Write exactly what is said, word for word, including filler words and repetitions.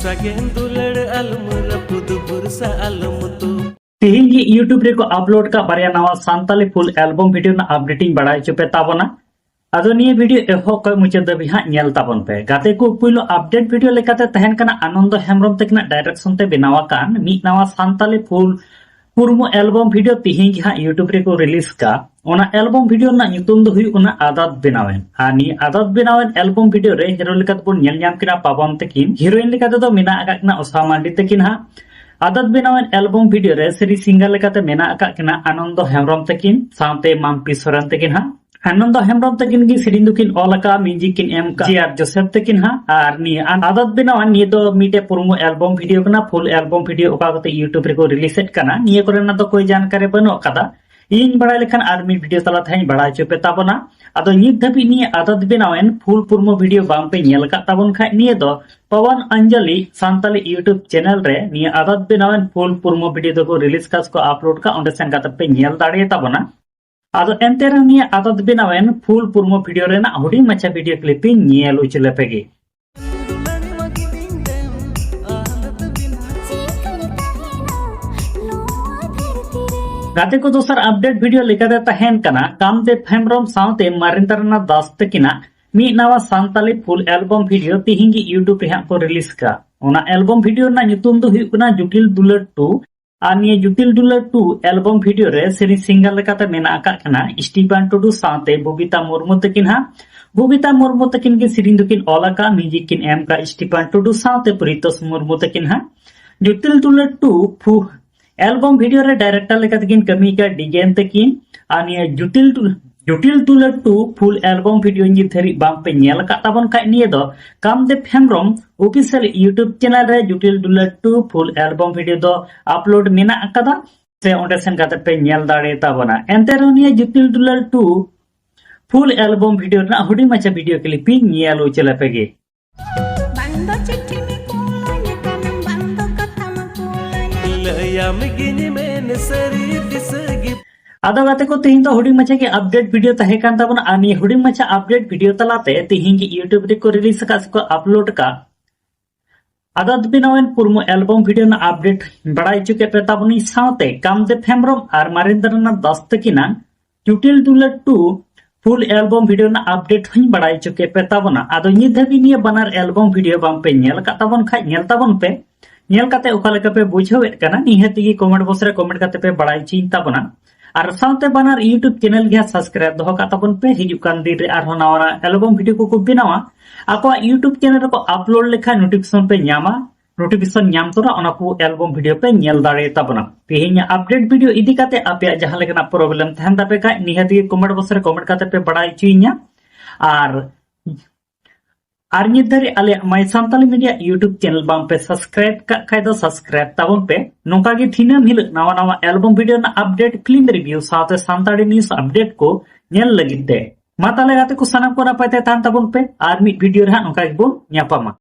ᱥᱟᱜᱮᱱ ᱫᱩᱞᱟᱹᱲ ᱟᱞᱚᱢ ᱨᱟᱹᱯᱩᱫ, ᱵᱷᱚᱨᱥᱟ ᱟᱞᱚᱢ ᱛᱩᱫ᱾ ᱛᱮᱦᱮᱧ ᱜᱮ YouTube ᱨᱮᱠᱚ ᱟᱯᱞᱳᱰ ᱠᱟᱜ ᱵᱟᱨᱭᱟ ᱱᱟᱣᱟ ᱥᱟᱱᱛᱟᱞᱤ ᱯᱷᱩᱞ ᱮᱞᱵᱚᱢ ᱵᱷᱤᱰᱤᱭᱳ ᱨᱮᱱᱟᱜ ᱟᱯᱰᱮᱴ ᱤᱧ ᱵᱟᱲᱟᱭ ᱦᱚᱪᱚ ᱯᱮ ᱛᱟᱵᱚᱱᱟ᱾ ᱟᱫᱚ ᱱᱤᱭᱟᱹ ᱵᱷᱤᱰᱤᱭᱳ ᱮᱦᱚᱵ ᱠᱷᱚᱱ ᱢᱩᱪᱟᱹᱫ ᱫᱷᱟᱹᱵᱤᱡ ᱦᱟᱸᱜ ᱧᱮᱞ ᱛᱟᱵᱚᱱ ᱯᱮ᱾ ᱜᱟᱛᱮ ᱠᱚ, ᱯᱩᱭᱞᱩ ᱟᱯᱰᱮᱴ ᱵᱷᱤᱰᱤᱭᱳ ᱞᱮᱠᱟᱛᱮ ᱛᱟᱦᱮᱱ ᱠᱟᱱᱟ ᱟᱱᱚᱱᱫᱚ ᱦᱮᱢᱵᱨᱚᱢ ᱛᱟᱹᱠᱤᱱᱟᱜ ᱰᱟᱭᱨᱮᱠᱥᱚᱱ ᱛᱮ ᱵᱮᱱᱟᱣ ᱟᱠᱟᱱ ᱢᱤᱫ ᱱᱟᱣᱟ ᱥᱟᱱᱛᱟᱞᱤ ᱯᱷᱩᱞ ᱯᱩᱨᱢᱩ ᱮᱞᱵᱚᱢ ᱵᱷᱤᱰᱤᱭᱳ ᱛᱤᱦᱤᱧ ᱜᱮ ᱦᱟᱸᱜ YouTube ᱨᱮᱠᱚ ᱨᱤᱞᱤᱡᱽ ᱠᱟᱜ᱾ ᱚᱱᱟ ᱮᱞᱵᱚᱢ ᱵᱷᱤᱰᱤᱭᱳ ᱨᱮᱱᱟᱜ ᱧᱩᱛᱩᱢ ᱫᱚ ᱦᱩᱭᱩᱜ ᱠᱟᱱᱟ ᱟᱫᱟᱛ ᱵᱮᱱᱟᱣᱮᱱ᱾ ᱟᱨ ᱱᱤᱭᱟᱹ ᱟᱫᱟᱛ ᱵᱮᱱᱟᱣᱮᱱ ᱮᱞᱵᱚᱢ ᱵᱷᱤᱰᱤᱭᱳ ᱨᱮ ᱦᱤᱨᱳ ᱞᱮᱠᱟᱛᱮ ᱵᱚᱱ ᱧᱮᱞ ᱧᱟᱢ ᱠᱤᱱᱟ ᱯᱟᱵᱚᱱ ᱛᱟᱹᱠᱤᱱ᱾ ᱦᱤᱨᱳᱭᱤᱱ ᱞᱮᱠᱟᱛᱮ ᱫᱚ ᱢᱮᱱᱟᱜ ᱟᱠᱟᱫ ᱠᱤᱱᱟ ᱩᱥᱟ ᱢᱟᱱᱰᱤ ᱛᱟᱹᱠᱤᱱ ᱦᱟᱸᱜ᱾ ᱟᱫᱟᱛ ᱵᱮᱱᱟᱣᱮᱱ ᱮᱞᱵᱚᱢ ᱵᱷᱤᱰᱤᱭᱳ ᱨᱮ ᱥᱮᱨᱮᱧ ᱥᱤᱝᱜᱟᱨ ᱞᱮᱠᱟᱛᱮ ᱢᱮᱱᱟᱜ ᱟᱠᱟᱫ ᱠᱤᱱᱟ ᱟᱱᱚᱱᱫᱚ ᱦᱮᱢᱵᱨᱚᱢ ᱛᱟᱹᱠᱤᱱ ᱥᱟᱶᱛᱮ ᱢᱟᱢᱯᱤ ᱥᱚᱨᱮᱱ ᱛᱟᱹᱠᱤᱱ ᱦᱟᱸᱜ᱾ ᱟᱱᱚᱱᱫᱚ ᱦᱮᱢᱵᱨᱚᱢ ᱛᱟᱹᱠᱤᱱ ᱜᱮ ᱥᱮᱨᱮᱧ ᱫᱚᱠᱤᱱ ᱚᱞ ᱟᱠᱟᱫ, ᱢᱤᱣᱡᱤᱠ ᱠᱤᱱ ᱮᱢ ᱟᱠᱟᱫ ᱡᱮ ᱟᱨ ᱡᱳᱥᱮᱯ ᱛᱟᱹᱠᱤᱱ ᱦᱟᱸᱜ᱾ ᱟᱨ ᱱᱤᱭᱟᱹ ᱟᱫᱟᱛ ᱵᱮᱱᱟᱣᱮᱱ, ᱱᱤᱭᱟᱹ ᱫᱚ ᱢᱤᱫᱴᱮᱡ ᱯᱩᱨᱢᱩ ᱮᱞᱵᱚᱢ ᱵᱷᱤᱰᱤᱭᱳ ᱠᱟᱱᱟ, ᱯᱷᱩᱞ ᱮᱞᱵᱚᱢ ᱵᱷᱤᱰᱤᱭᱳ ᱚᱠᱟ ᱠᱟᱛᱮ YouTube ᱨᱮᱠᱚ ᱨᱤᱞᱤᱡᱽ ᱮᱫ ᱠᱟᱱᱟ, ᱱᱤᱭᱟᱹ ᱠᱚᱨᱮᱱᱟᱜ ᱫᱚ ᱠᱳᱭ ᱡᱟᱱᱠᱟᱨᱤ ᱵᱟᱹᱱᱩᱜ ᱟᱠᱟᱫᱟ᱾ ᱤᱧ ᱵᱟᱲᱟᱭ ᱞᱮᱠᱷᱟᱱ ᱟᱨ ᱢᱤᱫ ᱵᱷᱤᱰᱤᱭᱳ ᱛᱟᱞᱟ ᱛᱮᱦᱟᱸᱜ ᱤᱧ ᱵᱟᱲᱟᱭ ᱦᱚᱪᱚ ᱯᱮ ᱛᱟᱵᱚᱱᱟ᱾ ᱟᱫᱚ ᱱᱤᱛ ᱫᱷᱟᱹᱵᱤᱡ ᱱᱤᱭᱟᱹ ᱟᱫᱟᱛ ᱵᱮᱱᱟᱣᱮᱱ ᱯᱷᱩᱞ ᱯᱩᱨᱢᱩ ᱵᱷᱤᱰᱤᱭᱳ ᱵᱟᱝ ᱯᱮ ᱧᱮᱞ ᱟᱠᱟᱫ ᱛᱟᱵᱚᱱ ᱠᱷᱟᱡ, ᱱᱤᱭᱟᱹ ᱫᱚ ᱯᱚᱣᱚᱱ ᱚᱧᱡᱚᱞᱤ ᱥᱟᱱᱛᱟᱞᱤ YouTube ᱪᱮᱱᱮᱞ ᱨᱮ ᱱᱤᱭᱟᱹ ᱟᱫᱟᱛ ᱵᱮᱱᱟᱣᱮᱱ ᱯᱷᱩᱞ ᱯᱩᱨᱢᱩ ᱵᱷᱤᱰᱤᱭᱳ ᱫᱚᱠᱚ ᱨᱤᱞᱤᱡᱽ ᱠᱟᱜ ᱠᱚ ᱟᱯᱞᱳᱰ ᱠᱟᱜ, ᱚᱸᱰᱮ ᱥᱮᱱ ᱠᱟᱛᱮ ᱯᱮ ᱧᱮᱞ ᱫᱟᱲᱮᱭᱟᱛᱟ ᱵᱚᱱᱟ᱾ ᱟᱫᱚ ᱮᱱᱛᱮ ᱨᱮᱦᱚᱸ ᱱᱤᱭᱟᱹ ᱟᱫᱟᱛ ᱵᱮᱱᱟᱣᱮᱱ ᱯᱷᱩᱞ ᱯᱩᱨᱢᱩ ᱵᱷᱤᱰᱤᱭᱳ ᱨᱮᱱᱟᱜ ᱦᱩᱰᱤᱧ ᱢᱟᱪᱷᱟ ᱵᱷᱤᱰᱤᱭᱳ ᱠᱞᱤᱯ ᱤᱧ ᱧᱮᱞ ᱩᱪᱩ ᱞᱮᱯᱮ ᱜᱮ᱾ ᱜᱟᱛᱮ ᱠᱚ, ᱫᱚᱥᱟᱨ ᱟᱯᱰᱮᱴ ᱵᱷᱤᱰᱤᱭᱳ ᱞᱮᱠᱟᱛᱮ ᱛᱟᱦᱮᱱ ᱠᱟᱱᱟ ᱠᱟᱢᱫᱮᱵ ᱦᱮᱢᱵᱨᱚᱢ ᱥᱟᱶᱛᱮ ᱢᱟᱨᱮᱱᱫᱨᱚᱱᱟᱛᱷ ᱫᱟᱥ ᱛᱟᱹᱠᱤᱱᱟᱜ ᱢᱤᱫ ᱱᱟᱣᱟ ᱥᱟᱱᱛᱟᱞᱤ ᱯᱷᱩᱞ ᱮᱞᱵᱚᱢ ᱵᱷᱤᱰᱤᱭᱳ ᱛᱤᱦᱤᱧ ᱜᱮ YouTube ᱨᱮ ᱦᱟᱸᱜ ᱠᱚ ᱨᱤᱞᱤᱡᱽ ᱠᱟᱜ᱾ ᱚᱱᱟ ᱮᱞᱵᱚᱢ ᱵᱷᱤᱰᱤᱭᱳ ᱨᱮᱱᱟᱜ ᱧᱩᱛᱩᱢ ᱫᱚ ᱦᱩᱭᱩᱜ ᱠᱟᱱᱟ ᱡᱩᱴᱤᱞ ᱫᱩᱞᱟᱹᱲ ᱴᱩ᱾ ᱟᱨ ᱱᱤᱭᱟᱹ ᱡᱩᱴᱤᱞ ᱫᱩᱞᱟᱹᱲ ᱴᱩ ᱮᱞᱵᱚᱢ ᱵᱷᱤᱰᱤᱭᱳ ᱨᱮ ᱥᱮᱨᱮᱧ ᱥᱤᱝᱜᱟᱨ ᱞᱮᱠᱟᱛᱮ ᱢᱮᱱᱟᱜ ᱟᱠᱟᱫ ᱠᱤᱱᱟ ᱥᱴᱤᱯᱷᱟᱱ ᱴᱩᱰᱩ ᱥᱟᱶᱛᱮ ᱵᱚᱵᱤᱛᱟ ᱢᱩᱨᱢᱩ ᱛᱟᱹᱠᱤᱱ ᱦᱟᱸᱜ᱾ ᱵᱚᱵᱤᱛᱟ ᱢᱩᱨᱢᱩ ᱛᱟᱹᱠᱤᱱ ᱜᱮ ᱥᱮᱨᱮᱧ ᱫᱚᱠᱤᱱ ᱚᱞ ᱟᱠᱟᱫ, ᱢᱤᱣᱡᱤᱠ ᱠᱤᱱ ᱮᱢ ᱟᱠᱟᱫ ᱥᱴᱤᱯᱷᱟᱱ ᱴᱩᱰᱩ ᱥᱟᱶᱛᱮ ᱯᱨᱤᱛᱳᱥ ᱢᱩᱨᱢᱩ ᱛᱟᱹᱠᱤᱱ ᱦᱟᱸᱜ᱾ ᱡᱩᱴᱤᱞ ᱫᱩᱞᱟᱹᱲ ᱴᱩ ᱯᱷᱩ ᱮᱞᱵᱚᱢ ᱵᱷᱤᱰᱤᱭᱳ ᱨᱮ ᱰᱟᱭᱨᱮᱠᱴᱚᱨ ᱞᱮᱠᱟ ᱛᱮᱠᱤᱱ ᱠᱟᱹᱢᱤ ᱟᱠᱟᱫ ᱰᱤᱜᱮᱱ ᱛᱟᱹᱠᱤᱱ᱾ ᱟᱨ ᱱᱤᱭᱟᱹ ᱡᱩᱴᱤᱞ ᱫᱩ- ᱡᱩᱴᱤᱞ ᱫᱩᱞᱟᱹᱲ ᱴᱩ ᱯᱷᱩᱞ ᱮᱞᱵᱚᱢ ᱵᱷᱤᱰᱤᱭᱳ ᱱᱤᱛ ᱫᱷᱟᱹᱨᱤᱡ ᱵᱟᱝ ᱯᱮ ᱧᱮᱞ ᱟᱠᱟᱫ ᱛᱟᱵᱚᱱ ᱠᱷᱟᱡ, ᱱᱤᱭᱟᱹ ᱫᱚ Kamdev Hembrom official YouTube channel ᱨᱮ ᱡᱩᱴᱤᱞ ᱫᱩᱞᱟᱹᱲ ᱴᱩ ᱯᱷᱩᱞ ᱮᱞᱵᱚᱢ ᱵᱷᱤᱰᱤᱭᱳ ᱫᱚ ᱟᱯᱞᱳᱰ ᱢᱮᱱᱟᱜ ᱟᱠᱟᱫᱟ, ᱥᱮ ᱚᱸᱰᱮ ᱥᱮᱱ ᱠᱟᱛᱮ ᱯᱮ ᱧᱮᱞ ᱫᱟᱲᱮ ᱛᱟᱵᱚᱱᱟ᱾ ᱮᱱᱛᱮ ᱨᱮᱦᱚᱸ ᱱᱤᱭᱟᱹ ᱡᱩᱴᱤᱞ ᱫᱩᱞᱟᱹᱲ ᱴᱩ ᱯᱷᱩᱞ ᱮᱞᱵᱚᱢ ᱵᱷᱤᱰᱤᱭᱳ ᱨᱮᱱᱟᱜ ᱦᱩᱰᱤᱧ ᱢᱟᱪᱷᱟ ᱵᱷᱤᱰᱤᱭᱳ ᱠᱞᱤᱯ ᱤᱧ ᱧᱮᱞ ᱩᱪᱩ ᱞᱮᱯᱮ ᱜᱮ᱾ ᱵᱟᱝ ᱫᱚ ᱪᱤᱴᱷᱤᱢ ᱠᱩᱞᱟᱹᱧ ᱠᱟᱱᱟ, ᱵᱟᱝ ᱫᱚ ᱠᱟᱛᱷᱟᱢ ᱠᱩᱞᱟᱹᱧ᱾ ᱞᱟᱹᱭᱟᱢ ᱜᱤᱧ ᱢᱮᱱ ᱥᱟᱹᱨᱤ ᱫᱤᱥᱟᱹ ᱜᱮ᱾ ᱟᱫᱚ ᱜᱟᱛᱮ ᱠᱚ, ᱛᱮᱦᱮᱧ ᱫᱚ ᱦᱩᱰᱤᱧ ᱢᱟᱪᱷᱟ ᱜᱮ ᱟᱯᱰᱮᱴ ᱵᱷᱤᱰᱤᱭᱳ ᱛᱟᱦᱮᱸ ᱠᱟᱱ ᱛᱟᱵᱚᱱᱟ᱾ ᱟᱨ ᱱᱤᱭᱟᱹ ᱦᱩᱰᱤᱧ ᱢᱟᱪᱷᱟ ᱟᱯᱰᱮᱴ ᱵᱷᱤᱰᱤᱭᱳ ᱛᱟᱞᱟᱛᱮ ᱛᱮᱦᱮᱧ ᱜᱮ YouTube ᱨᱮᱠᱚ ᱨᱤᱞᱤᱡᱽ ᱟᱠᱟᱫ ᱥᱮᱠᱚ ᱟᱯᱞᱳᱰ ᱟᱠᱟᱫ ᱟᱫᱟᱫ ᱵᱮᱱᱟᱣᱮᱱ ᱯᱩᱨᱢᱩ ᱮᱞᱵᱚᱢ ᱵᱷᱤᱰᱤᱭᱳ ᱨᱮᱱᱟᱜ ᱟᱯᱰᱮᱴ ᱵᱟᱲᱟᱭ ᱦᱚᱪᱚ ᱠᱮᱫ ᱯᱮ ᱛᱟᱵᱚᱱᱤᱧ, ᱥᱟᱶᱛᱮ ᱠᱟᱢᱫᱮᱵ ᱦᱮᱢᱵᱨᱚᱢ ᱟᱨ ᱢᱟᱨᱮᱱᱫᱨᱚᱱᱟᱛᱷ ᱫᱟᱥ ᱛᱟᱹᱠᱤᱱᱟᱜ ᱪᱩᱴᱤᱞ ᱫᱩᱞᱟᱹᱲ ᱴᱩ ᱯᱷᱩᱞ ᱮᱞᱵᱚᱢ ᱵᱷᱤᱰᱤᱭᱳ ᱨᱮᱱᱟᱜ ᱟᱯᱰᱮᱴ ᱦᱚᱸᱧ ᱵᱟᱲᱟᱭ ᱦᱚᱪᱚ ᱠᱮᱫ ᱯᱮ ᱛᱟᱵᱚᱱᱟ᱾ ᱟᱫᱚ ᱱᱤᱛ ᱫᱷᱟᱹᱵᱤᱡ ᱱᱤᱭᱟᱹ ᱵᱟᱱᱟᱨ ᱮᱞᱵᱚᱢ ᱵᱷᱤᱰᱤᱭᱳ ᱵᱟᱝ ᱯᱮ ᱧᱮᱞ ᱟᱠᱟᱫ ᱛᱟᱵᱚᱱ ᱠᱷᱟᱡ, ᱧᱮᱞ ᱛᱟᱵᱚᱱ ᱯᱮ᱾ ᱧᱮᱞ ᱠᱟᱛᱮ ᱚᱠᱟ ᱞᱮᱠᱟ ᱯᱮ ᱵᱩᱡᱷᱟᱹᱣᱮᱫ ᱠᱟᱱᱟ, ᱱᱤᱦᱟᱹᱛ ᱜᱮ ᱠᱚᱢᱮᱱᱴ ᱵᱚᱠᱥ ᱨᱮ ᱠᱚᱢᱮᱱᱴ ᱠᱟᱛᱮ ᱯᱮ ᱵᱟᱲᱟᱭ ᱦᱚᱪᱚᱧ ᱛᱟᱵᱚᱱᱟ᱾ ᱟᱨ ᱥᱟᱶᱛᱮ ᱵᱟᱱᱟᱨ YouTube ᱪᱮᱱᱮᱞ ᱜᱮ ᱦᱟᱸᱜ ᱥᱟᱵᱥᱠᱨᱟᱭᱤᱵ ᱫᱚᱦᱚ ᱠᱟᱜ ᱛᱟᱵᱚᱱ ᱯᱮ᱾ ᱦᱤᱡᱩᱜ ᱠᱟᱱ ᱫᱤᱱ ᱨᱮ ᱟᱨᱦᱚᱸ ᱱᱟᱣᱟ ᱱᱟᱣᱟ ᱮᱞᱵᱚᱢ ᱵᱷᱤᱰᱤᱭᱳ ᱠᱚᱠᱚ ᱵᱮᱱᱟᱣᱟ, ᱟᱠᱚᱣᱟᱜ YouTube ᱪᱮᱱᱮᱞ ᱨᱮᱠᱚ ᱟᱯᱞᱳᱰ ᱞᱮᱠᱷᱟᱱ ᱱᱳᱴᱤᱯᱷᱤᱠᱮᱥᱚᱱ ᱯᱮ ᱧᱟᱢᱟ᱾ ᱱᱳᱴᱤᱯᱷᱤᱠᱮᱥᱚᱱ ᱧᱟᱢ ᱛᱚᱨᱟ ᱚᱱᱟ ᱠᱚ ᱮᱞᱵᱚᱢ ᱵᱷᱤᱰᱤᱭᱳ ᱯᱮ ᱧᱮᱞ ᱫᱟᱲᱮ ᱛᱟᱵᱚᱱᱟ᱾ ᱛᱮᱦᱮᱧᱟᱜ ᱟᱯᱰᱮᱴ ᱵᱷᱤᱰᱤᱭᱳ ᱤᱫᱤ ᱠᱟᱛᱮ ᱟᱯᱮᱭᱟᱜ ᱡᱟᱦᱟᱸ ᱞᱮᱠᱟᱱᱟᱜ ᱯᱨᱚᱵᱞᱮᱢ ᱛᱟᱦᱮᱱ ᱛᱟᱯᱮ ᱠᱷᱟᱡ, ᱱᱤᱦᱟᱹᱛ ᱜᱮ ᱠᱚᱢᱮᱱᱴ ᱵᱚᱠᱥ ᱨᱮ ᱠᱚᱢᱮᱱᱴ ᱠᱟᱛᱮ ᱯᱮ ᱵᱟᱲᱟᱭ ᱦᱚᱪᱚᱭᱤᱧᱟ᱾ ᱟᱨ ᱟᱨ ᱱᱤᱛ ᱫᱷᱟᱹᱨᱤᱡ ᱟᱞᱮᱭᱟᱜ My Santali Media YouTube channel ᱵᱟᱝ ᱯᱮ ᱥᱟᱵᱥᱠᱨᱟᱭᱤᱵ ᱠᱟᱜ ᱠᱷᱟᱡ ᱫᱚ ᱥᱟᱵᱥᱠᱨᱟᱭᱤᱵ ᱛᱟᱵᱚᱱ ᱯᱮ᱾ ᱱᱚᱝᱠᱟ ᱜᱮ ᱫᱤᱱᱟᱹᱢ ᱦᱤᱞᱳᱜ ᱱᱟᱣᱟ ᱱᱟᱣᱟ ᱮᱞᱵᱚᱢ ᱵᱷᱤᱰᱤᱭᱳ ᱨᱮᱱᱟᱜ ᱟᱯᱰᱮᱴ, ᱯᱷᱤᱞᱢ ᱨᱤᱵᱷᱤᱭᱩ ᱥᱟᱶᱛᱮ ᱥᱟᱱᱛᱟᱲᱤ ᱱᱤᱭᱩᱡ ᱟᱯᱰᱮᱴ ᱠᱚ ᱧᱮᱞ ᱞᱟᱹᱜᱤᱫ ᱛᱮ᱾ ᱢᱟ ᱛᱟᱦᱞᱮ ᱜᱟᱛᱮ ᱠᱚ ᱥᱟᱱᱟᱢ ᱠᱚ ᱱᱟᱯᱟᱭ ᱛᱮ ᱛᱟᱦᱮᱱ ᱛᱟᱵᱚᱱ ᱯᱮ, ᱟᱨ ᱢᱤᱫ ᱵᱷᱤᱰᱤᱭᱳ ᱨᱮ ᱦᱟᱸᱜ ᱱᱚᱝᱠᱟ ᱜᱮᱵᱚᱱ ᱧᱟᱯᱟᱢᱟ᱾